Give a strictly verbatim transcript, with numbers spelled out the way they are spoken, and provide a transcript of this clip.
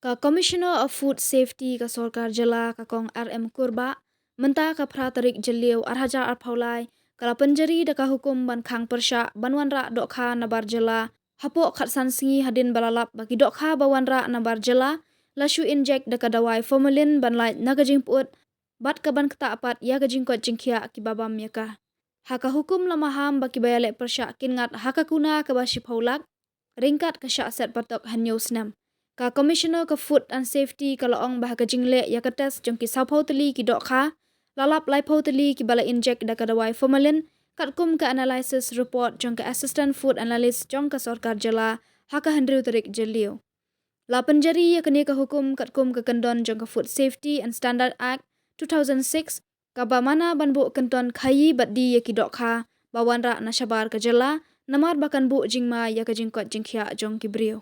Ka Commissioner of Food Safety ka sorkar jylla, ka Kong R M Kurbah, mynta ka phra tarik Jylliew ar hajar arphew lai, ka la pynjari da ka hukum ban khang pyrshah ban wanrah dohkha nabar jylla hapoh khatsan sngi hadien ba la lap ba ki dohkha ba wanrah nabar jylla la shu inject da ka dawai formalin ban lait na ka jingpyut bad ka ban ktah pat ïa ka jingkoit jingkhiah kiba bam ïa ka. Ha ka hukum la maham ba kiba ïaleh pyrshah kin ngat ha ka kuna kaba shiphew lak ryngkat ka shah set patok hynñiew snem. Ka Commissioner ka Food and Safety ka la ong ba ha ka jingleh ïa ka test jong ki sawphew tylli ki dohkha, la lap laiphew tylli kiba la inject da ka dawai formalin, katkum ka analysis report jong ka Assistant Food Analyst jong ka sorkar jylla ha ka hynriew tarik Jylliew. La pynjari ïa kane ka hukum katkum ka kyndon jong ka Food Safety and Standard Act two thousand six, kaba mana ban buh kynton khaïi bad die ïa ki dohkha ba wanrah na shabar ka jylla, namar ba kan buh jingma ïa ka jingkoit jingkhiah jong ki briew.